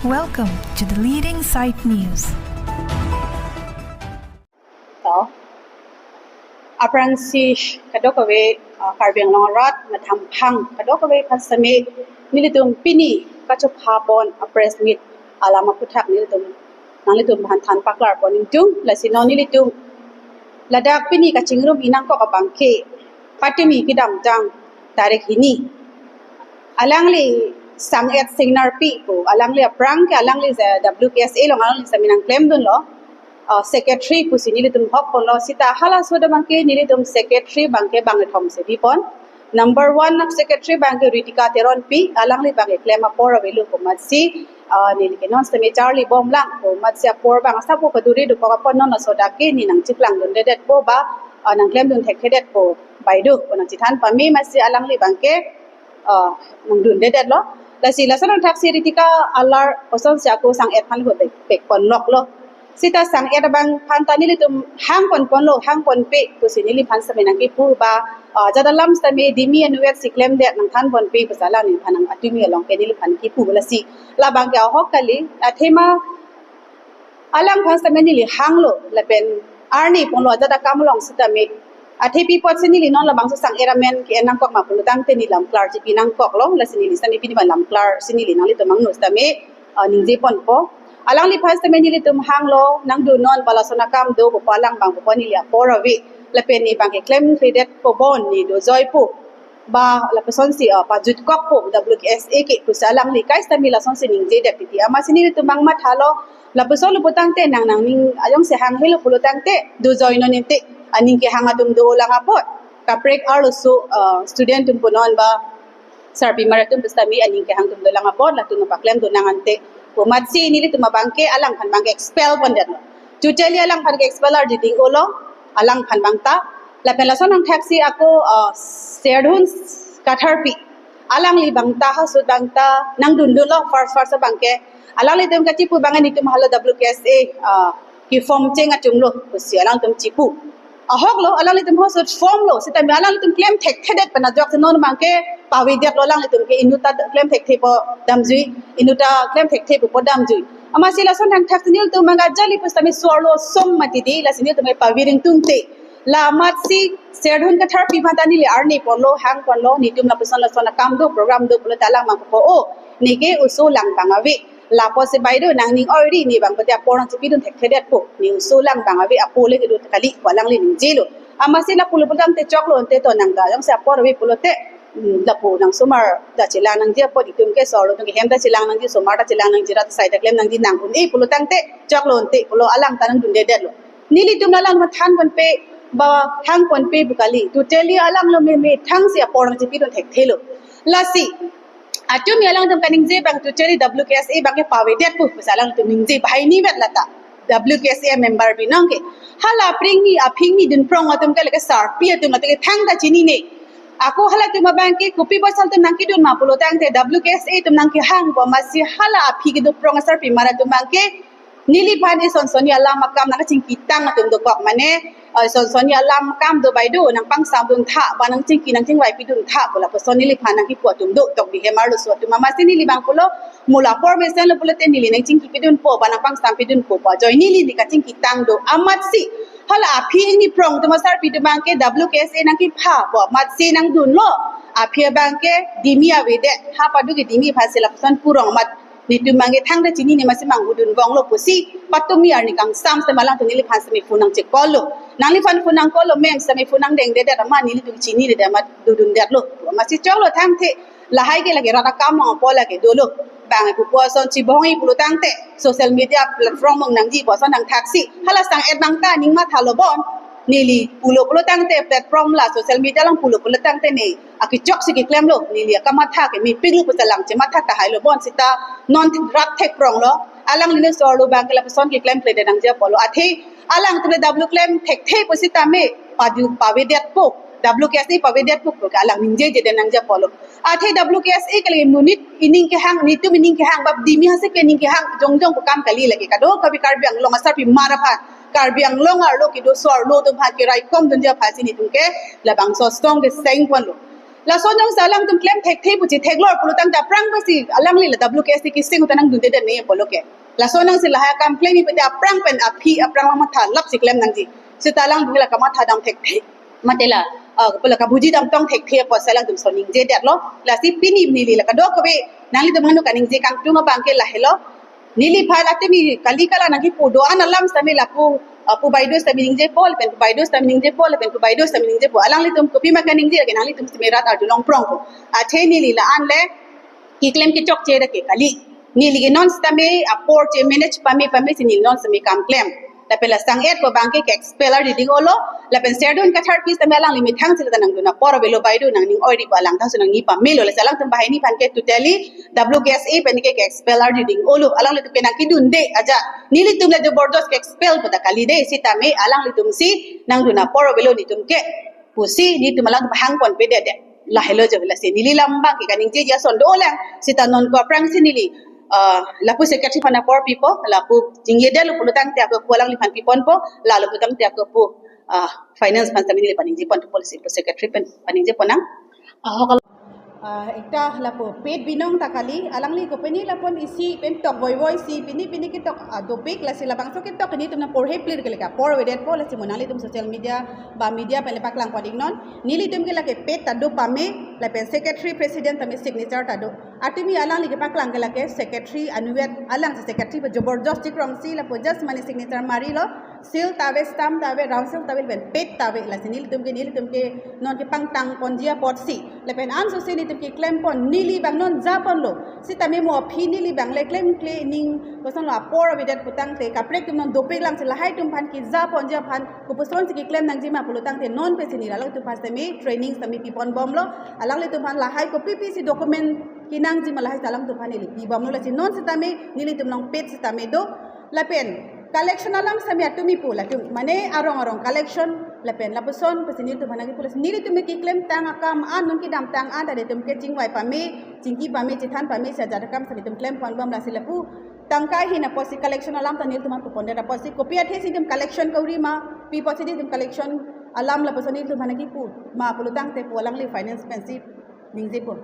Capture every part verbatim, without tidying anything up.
Welcome to the leading site news. To, aphrangsi kadokave, uh, Karbi Anglong arat, matham phang kadokave aphan sitame nelitum pini kachopha pon a-press meet alam aphuthak nelitum nanglitum aphan than paklar pon ingtung. Lasi non nelitum ladak pini kachingrum inangkok abangke patumi kedamtang tarik hini, alangli Sang-et Singnarpi pu, alangli aphrang ke alangli je W K S A along alangli sitame nangklemdunlo, uh, secretary pusi nelitum hok ponlo. Sita halaso abangke nelitum secretary abangke bang kethom si bipon. Number one na secretary abangke Ritika Teronpi, alangli abangke klem apor avelo pu amatsi, uh, neli ke non sitame charli bomlang pu amatsi apor abang asap pu kaduri dokok apot non laso dak ke ne nangcheplangdundedetpo ba, uh, nangklemdun thekthedetpo bai do pu nangchethan pame amatsi alangli abangke, uh, nangdundedetlo. Lasi lason angthak si Ritika alar kosonsi ako Sang-et aphan lo pek, pek ponloklo. Sita Sang-et abang aphan ta nelitum hang pon ponlo, hang ponpe pusi neliphan sitame nangkipu ba, uh, jat alam sitame Dimi anvet si klemdet nangthan ponpe pusi alangliphan nang atumi along ke neliphan kipu. Lasi labangke ahok kali, athema alangphan sitame neli hanglo, lapen arni ponlo ajat akam along sitame. Athe pi apotsi neli non labangso Sang-et amen ke-en nangkok ma pulo tangte neli lam klar chipi nangkoklo, lasi neli sitame pini abang lam klar si neli nanglitum angno sitame, uh, ningje ponpo. Alangliphan sitame nelitum hanglo, nangdunnon ba lason akam do pu alang abang pu neli apor ave. Lapen ne abangke klemthedetpo bon, ne dojoipo ba lapusonsi, uh, pajutkokpo W K S A ke pusi alangli kai sitame lasonsi ningjedet titi. Amatsi nelitum abang mathalo, lapusonlo pulo tangte nang nangning ajongsi hang helo pulo tangte dojoinon inte, aning kehang atum dolang apot. Kaprek arloso, uh, student atum punon ba sarpimar atum pusitame aning kehang atum dolang apot, latum paklemdun nang ante pu amatsi nelitum abangke alangphan abangke expel pondetlo. Totally alangphan ke expel arji ding-olo, alangphan abang ta. Lapen lason angthak si ako, uh, Serdhun Katharpi, alangli abang ta, halaso abang ta nangdundunlo first first abangke. Alanglitum kachipu abang netum hala W K S A, uh, ke-form cheng atumlo pusi alanglitum chipu. Ahoklo, alanglitum halaso form lo, sitame alanglitum klem thekthedet pen ajok si non abangke pavedetlo alanglitum ke, inut ta klem thekthepo damjui, inut ta klem thekthepo damjui. Amatsi lason angthak si nelitum abang ajali pusitame so-arlo som mati di, lasi nelitum ke pave ringtungte. La amatsi Serdhun Katharpi aphan ta neli arni ponlo, hang ponlo, netum lapuson lason akam do, program do pulote alang abang pu, o, neke oso lang abang ave. Lapusi bai do, nangning oiri, ne abang pute apor nangchipidun thekthedetpo. Ne oso lang abang ave, apo le kedo kali pu alangli ningjelo. Amatsi lapulo pulo tangte choklo ante to nang ta jongsi apor ave pulote, mm, lapu nang osomar ta chelang nangji apot, itum ke so-arlo atum ke hem ta chelang nangji, osomar ta chelang nangji, rat asai ta klem nangji, nang un-e pulo tangte choklo ante pulo alang ta nangdundedetlo. Nelitum alang mathan ponpe ba hang ponpe pu kali. Totally alanglo meme thangsi apor nangchipidun thekthelo. Lasi atumi alangtum kaningje abang totally W K S A abangke pavedetpo pusi alangtum ningje banghini vet lata. W K S A member binong ke. Hala apring ni, aphi ni dunprong atum ke lake sarpi atum atum ke thangta chinine. Ako halatum abangke kopi bosal atum nangkedun ma pulo tangte W K S A atum nangkehang pu amatsi hala aphi kedoprong asarpimar atum abangke neliphan ison sonni alam akam nangchingkitang atum dokok mane, eh, ison sonni alam akam do bai do, nangpangsamdun tha ba nangchingki nangchingvaipidun tha pu lapuson neliphan nangkipu atum do, tok Bihemar lo so atum. Amatsi neli abang pulo, mo la apor mesenlo pulote neli nangchingkipidunpo ba nangpangsampidunpo pu ajoine neli kachingkitang do. Amatsi hala aphi ingni prong atum asarpi atum abangke W K S A nangkepha pu amatsi nangdunlo. Aphi abangke Dimi avedet, ha padu ke Dimi aphansi lapuson purong amat netum abangke thangta chinine, amatsi manghudun vonglo pusi patumi arni kangsam sitame alangtum neliphan sitame phone nangche-call lo. Nangliphan phone nang-call lo mem, sitame phone nangdengdedet amat nelitum chinine, de amat dodundetlo. Amatsi choklo thangthe, lahai ke lake rat akam along apo lake dolo. Bang pupo ason chibong-i pulo tangte social media platform along nangji pu ason angthak si hala Sang-et abang ta aning mathalo bon. Neli pulo pulo tangte platform la social media along pulo pulo tangte ne akechok si keklemlo, neli akamatha ke mepiklo pusi alang chematha tahailo bon sita non rat thekpronglo. Alangli ne so-arlo abangke lapuson keklemkledet nangji apotlo. Athe alangtum le W klem thekthe pusitame padu pavedetpo, W K S A pavedetpo pu ke alang ningjejedet nangji apotlo. Athe W K S A ke lake monit ining kehang, netum ining kehang, bap Dimi Hasep ke ining kehang jongjong pu akam kali lake, kadokave Karbi Anglong asarpimar aphan, Karbi Anglong arlo kedo so-arlo atum aphan keraikomdunji aphansi netum ke labangso asong ke seng ponlo. Lason jongsi alangtum klem thekthe pu chetheklor pulo tangte aphrang pusi alangli la W K S A kesung ta nangdunde det ne pulo ke. Lason jongsi lahai akam klem ipete aphrang pen aphi aphrang lang matha lapsi klem nangji. Seta alangtum la kamatha dam thekthe. Mate la, ah, pulo kabuji dam tong thekthe apotsi alangtum son ningjedetlo. Lasi pini neli la kadokave nanglitum hanu kaningje kangtung abang ke lahelo. Neliphan atimi kali kala nangkipu do-an alam sitame lapu, ah, pu baido sitame ningjepo, lapen pu baido sitame ningjepo, lapen pu baido sitame ningjepo. Alanglitum kopima kaningje lake nanglitum sitame rat arjulong prongpo. Athe neli la-an le keklem kechokche dak ke kali. Neli ke non sitame apor che manage pame pame si neli non sitame kam klem. Lapen la sang-et pu abang ke ke-expel ardi ding olo. Lapen serdun kathar pi sitame alangli methang sila ta nangdun apor avelo, baido nangning oiri pu alang thangsi nangni pamelo. Lasi alangtum banghini aphan ke totally W K S A pen ke ke-expel ardi ding olo. Alanglitum ke nangkedunde aja. Nelitum le jobordos ke-expel pu ta kali de, sitame alanglitum si nangdun apor avelo netum ke pusi netum alangtum hangponpe det det. Lahelo jo, lasi neli lam abang ke kaningjeji ason dolang. Seta non ko aphrangsi neli, ah, lapu secretary aphan apor pipo, lapu jingjede lo pulo tangte ako pu alangliphan piponpo, lalo pu tangte ako pu, ah, finance aphan sitame neli paningjepon, policy pu secretary pen paningjepon nang. Ahok, ah, ekta lapu pet binong ta kali, alangli kopine lapon isi pen tok voivoi si pini pini ketok, ah, dopik, lasi labangso ketok netum nangporhe plir ke lake apor avedetpo, lasi mo nanglitum social media ba media pen le paklang pon iknon. Nelitum ke lake pet ta do pame, lapen secretary president tame signature ta do. Atimi alangli kepaklang ke lake secretary anuvet, alang si secretary pu jobordos chikrongsi lapu just mane signature marilo, seal ta ave, stamp ta ave, round seal ta ave, lapen pet ta ave. Lasi nelitum ke, nelitum ke non kepangtang ponji apotsi. Lapen ansose netum keklem pon, neli abang non japonlo. Sitame mo aphi neli abang le klemkle ning kosonlo apor avedet pu tangte kaprek atum non dopik lang si lahai atum aphan keja ponji aphan kopuson si keklem nangji ma pulo tangte non pensi neli alangtum aphan sitame training sitame piponbomlo. Alanglitum aphan lahai kopi pisi document kenangji ma lahai si alangtum aphan neli pibomlo, lasi non sitame nelitum along pet sitame do. Lapen collection alam sitame atumi pu latum mane arong arong collection lapen lapuson pensi nelitum aphan nangkipu, lasi nelitum ke klemtang akam an, non kedamtang an ta netum ke chingvai pame, chingki pame, chethan pame si ajat akam sitame netum klempon bom, lasi lapu tangka ahin apotsi collection alam ta nelitum aphan pupondet apotsi kopi athe si netum collection kauri ma, pi apotsi netum collection alam lapuson nelitum aphan nangkipu ma pulo tangte pu alangli finance pensi ningjepo.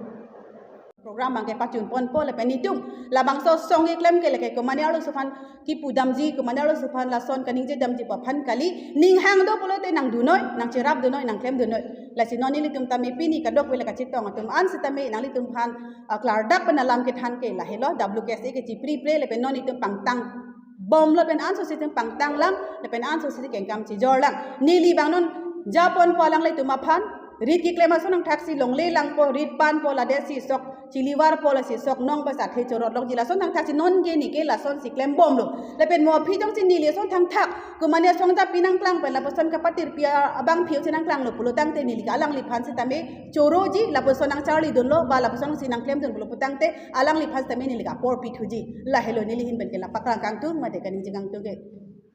Program abang ke pachunponpo lapen netum labangso asong keklem ke lake komane arloso aphan kipu damji, komane arloso aphan lason kaningje damji pu aphan kali, ning hang do pulote nangdunnoi, nangcherapdunnoi, nangklemdunnoi. Lasi non nelitum tame pini kadokave la kachetong atum an sitame nanglitum aphan, ah, klardak pen alam kethan ke lahelo, W K S A ke chipri pre lapen non netum pangtang bomlo, lapen ansose netum pangtang lang, lapen ansose kengkam chijor lang. Neli abang non japonpo alanglitum aphan, rit keklem ason nangthaksi longle langpo, rit panpo, lade si sok chilivarpo, lasi sok nong bas athe chorot longji, lason nangthaksi non ke neke lasonsi klembomlo. Lapen mo aphi jongsi neli ason thangthak komane asong ta pinangklang pen lapuson kapatir pi abang aphi si nangklanglo pulo tangte neli ke alangliphan sitame choroji, lapuson nangcharlidunlo ba lapuson si nangklemdun pulo pu tangte alangliphan sitame neli ke apor pithuji. Lahelo neli ahin pen ke la paklang kangtung mate kaningje kangtung ke.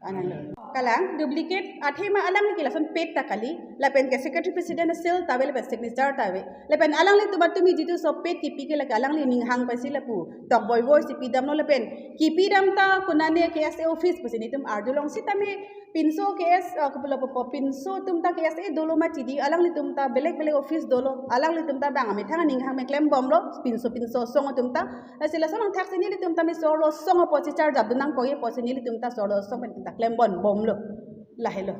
Anang. Kalang, duplicate, athema alangli ke lason pet ta kali, lapen ke secretary president a seal ta ave, lapen signature ta ave. Lapen alanglitum atumi jitu so pet kipi ke lake alangli ning hang pensi lapu tok voivoi si pidamlo, lapen kipidam ta konane K S A office pusi netum arjulong sitame pinso K S, ah, kopilo pupo, pinso atum ta K S A dolo ma chidi, alanglitum ta belek belek office dolo, alanglitum ta bang amethang ning hang me klembomlo, pinso pinso asong atum ta, lasi lason nangthaksi nelitum tame so-arlo asong apotsi charjapdun nangkok-e apotsi nelitum ta so-arlo asong pen ta klembom bomlo. Lahelo.